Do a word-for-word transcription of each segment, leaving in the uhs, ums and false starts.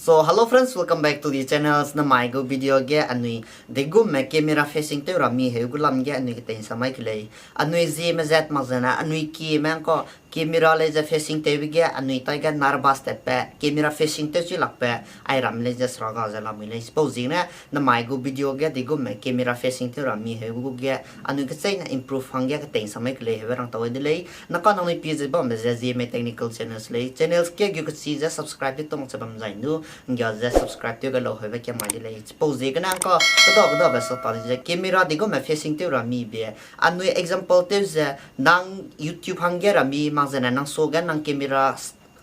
So, hello friends, welcome back to the channels. Namai gu video ge anui degumme camera facing tew ra mi heu gu lam ge anui ketei samai ke lei. Anui zieme zat mak zene anui kieme ngkau camera lei ze facing tewbe ge anui taige nervous tatbe, camera facing tew chi lakbe, ai ram lei ze seraga ze lamui lei. Chipau ziegene namai gu video ge degumme camera facing tew ra mi heu gu ge anui kecheîne improve hangge ketei samai ke lei heube rang tau de lei. Naka nangnui pie ze bambe ze Zeme Technical Channels lei. Channels ke gu kechi ze subscribe tew tong che bam zai nu, nggia ze subscribe tew ge lau heube kiamai de lei. Chipau ziegene ngka keda kedabe sa ta di ze camera degumme facing tew ra mi be. Anui example tew ze nang YouTube hangge ra mi mak zene nang suage nang camera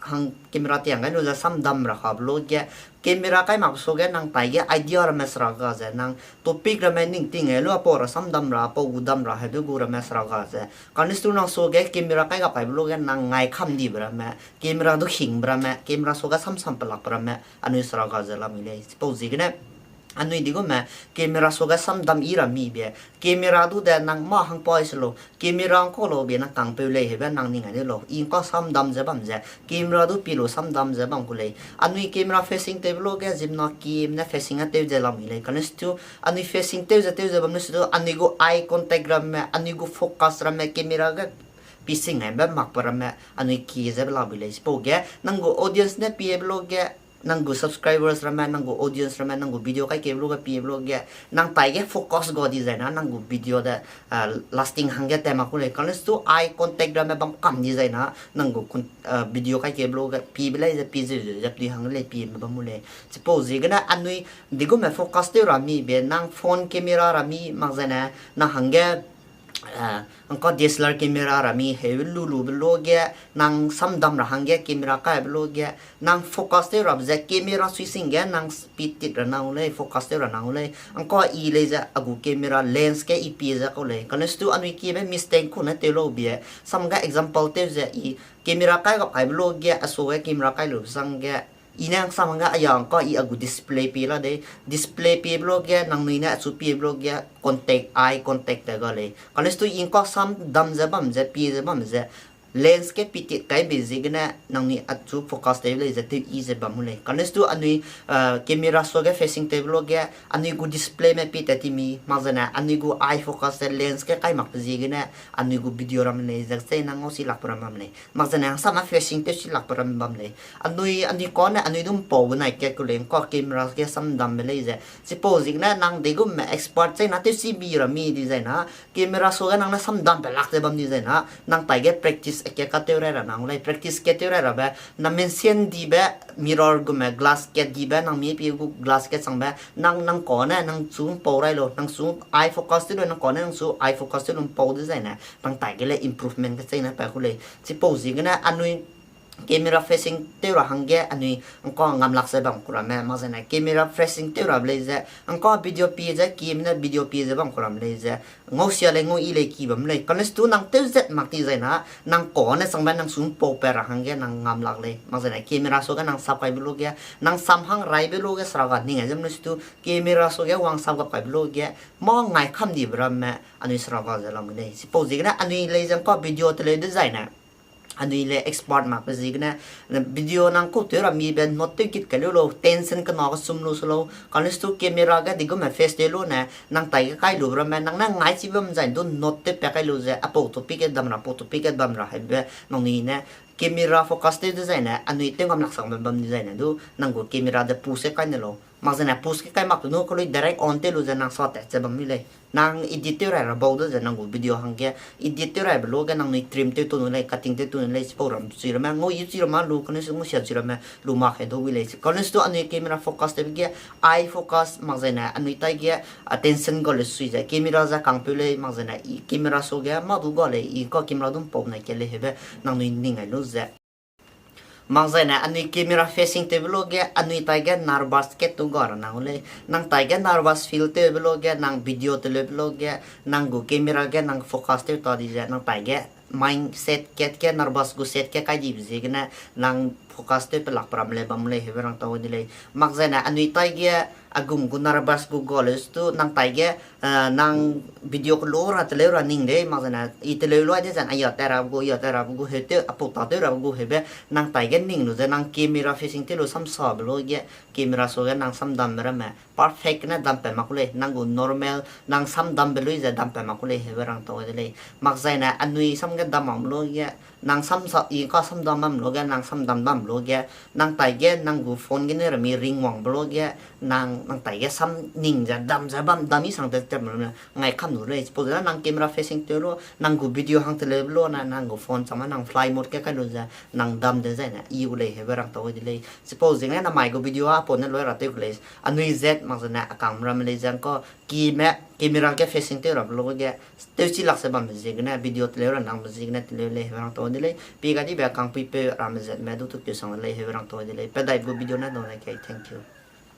hang camera tiang gai lu ze samdam ra habe lu ge, camera kai mak suage nang taige idea ramme seraga ze nang topic ramme ning ting e lu apau ra samdam ra, apau gu dam ra heube gu ramme seraga ze. Kane stu nang suage camera kai gap kaibe lu ge nang ngai kam dibe ramme, camera du hingbe ramme, camera suage samsam pelakbe ramme, anui seraga ze lamui lei. Chipau ziegene anui degumme camera suage samdam i ra mi be, camera du de nang mâ hangpoi se lau, camera ngkau lau be nang kangpeu lei heube nang ning ai de lau. I ngkau samdam ze bam ze, camera du pie lu samdam ze bam ku lei. Anui camera facing tewbe lu ge zimna kieme ne facing a tew ze lamui lei. Kane stu anui facing tew ze tew ze bam ne stu anui gu eye contact ramme, anui gu focus ramme, camera ge pie sing aibe makbe ramme anui kie ze be lamui lei. Chipau ge nang gu audience ne piebe lu ge, nang gu subscribers ramme, nang gu audience ramme, nang gu video kaikebe lu ge piebe lu ge, nang taige focus ga di zai na nang gu video de lasting hangge tat mak ku lei. Kane stu eye contact ramme bam kam di zai na nang gu video kaikebe lu ge piebe lei ze pie ze ze zep di hang lei pieme bam mu lei. Chipau ziegene anui degumme focus tew ra mi be nang phone camera ra mi mak zene nang hangge ngka DSLR camera ra mi heu lu lube lu ge, nang samdam ra hangge camera kaibe lu ge, nang focus tew rabe ze camera sui sing ge nang pie tit ra nang u lei, focus tew ra nang u lei. Ngka i lei ze a gu camera lens ge i pie ze kau lei. Kane stu anui kiebe mistake ku ne tew lau be, sam ge example tew ze i camera kai gap kaibe lu ge, a suage camera kai lube sang ge, i ne ngsam hangge aya ngka i a gu display pie la dei. Display piebe lu ge, nangnui ne achu piebe lu ge, contact, eye contact te ga lei. Kane stu i ngka samdam ze bam ze, pie ze bam ze, lens ge pie tit kaibe ziegene nangnui achu focus tew lei ze tew i ze bam mu lei. Kane stu anui camera suage facing tewbe lu ge, anui gu displayme pie tat ti mi, mak zene anui gu eye focus ze lens ge kai makbe ziegene, anui gu video ramme lei ze chei nang ngau si lakbe ram bam lei. Mak zene hangsame facing tew si lakbe ram bam lei. Anui, anui kane anui du mpaube nai kat ku lei, ngka camera ge samdambe lei ze. Chipau ziegene nang degumme expert chei na tew si bi ra mi di zai na, camera suage nang ne samdambe lak ze bam di zai na, nang taige practice kat ka tew rai ra nang u lei, practice kat tew rai rabe, na mention dibe mirror gume glass kat dibe, nang mi pie gu glass kat changbe, nang, nang kane nang chu mpau rai lau, nang chu eye focus tew lu, nang kane nang chu eye focus tew lu mpau de zai ne, nang taige le improvement kecheîne pa ku lei. Chipau ziegene anui camera facing tew ra hangge anui ngka ngam lak ze bam ku ramme, mak zene camera facing tew rabe lei ze, ngka video pie ze, kieme ne video pie ze bam ku ramme lei ze, ngau sia lei, ngau i lei ki bam lei. Kane stu nang tew zet mak ti zai na, nang kane changbe nang chu mpau pa ra hangge nang ngam lak lei. Mak zene camera suage nang sap kaibe lu ge, nang sam hang raibe lu ge seraga ning ai ze mle stu camera suage wang sap gap kaibe lu ge, mâ ngai kam dibe ramme anui seraga ze lamui lei. Chipau ziegene anui lei ze ngka video teleu de zai ne, anui le expert makbe ziegene, video nang kau tew ra mibe note tew kit kai lu lau, tension kena kesum lu se lau. Kane stu camera ge degumme face tew lu ne, nang taige kai lube ramme, nang ne ngai chi bam zai du note tew pa kai lu ze, apau topic ge dam ra, apau topic ge dam ra hebe, nangnui ne camera focus tew de zai ne, anui tew ngam lak sang bam bam di zai ne du, nang gu camera de pause kai ne lau. Mak zene pause ke kai mak te nu, kalui direct on tew lu ze nang sa tat ze bam mi lei. Nang edit tew rai ra bau de ze nang gu video hangge, edit tew raibe lu ge nangnui trim tew tu nu lei, cutting tew tu nu lei, chipau ram chui ramme, ngau i chui ramme lu, kane stu ngau sia chui ramme, lu mak he dau wi lei. Kane stu anui camera focus tewbe ge, eye focus mak zene, anui taige attention ga le sui ze, camera ze kangpeu lei, mak zene, i camera suage mâ du ga lei, i ka camera du mpau nai ke lei hebe, nangnui ning ai lu ze. Mak zene anui camera facing tewbe lu ge, anui taige nervous kat tu ga ra nang u lei. Nang taige nervous feel tewbe lu ge, nang video teleube lu ge, nang gu camera ge nang focus tew ta di ze, nang taige mindset kat ge nervous gu set ke kai dibe ziegene, nang focus tew pelakbe ram lei bam lei hebe rang tau de lei. Mak zene anui taige A gum gu nervous gu ga leu stu nang taige, nang video kelu ra teleu ra ning de, mak zene i teleu loi de zene a ya tat ra gu, ya tat ra gu heu tew, a pau ta tew ra gu heube, nang taige ning lu ze nang camera facing tew lu samsabe lu ge, camera suage nang samdambe ramme perfect gene dampat mak ku lei, nang gu normal, nang samdambe lui ze dampat mak ku lei heube rang tau de lei. Mak zaine anui sam ge dam makme lu ge, nang samsa i ka samdam bam lu ge, nang samdam bam lu ge, nang taige nang gu phone gene rami ring wangbe lu ge, nang, nang taige sam ning ze dam ze bam dam i sang te tep lu ne ngai kam lu lei. Suppose na nang camera facing tew lu, nang gu video hang teleube lu ne, nang gu phone changme nang fly mode ge kai lu ze, nang dam de zaine i gu lei heube rang tau de lei. Suppose zene namai gu video a pau ne loi ra tew ku lei, anui zet mak zene a kang ramme lei ze ngka, kime camera ge facing tew rabe lu ge, tewchi lak se bambe ziegene, video teleu ra nangbe ziegene teleu lei heube rang tau de lei. Pi ga dibe kangpuipeu ramme zetme du tu keu sang de lei heube rang tau de lei. Pe dai gu video ne dau ne kei, thank you.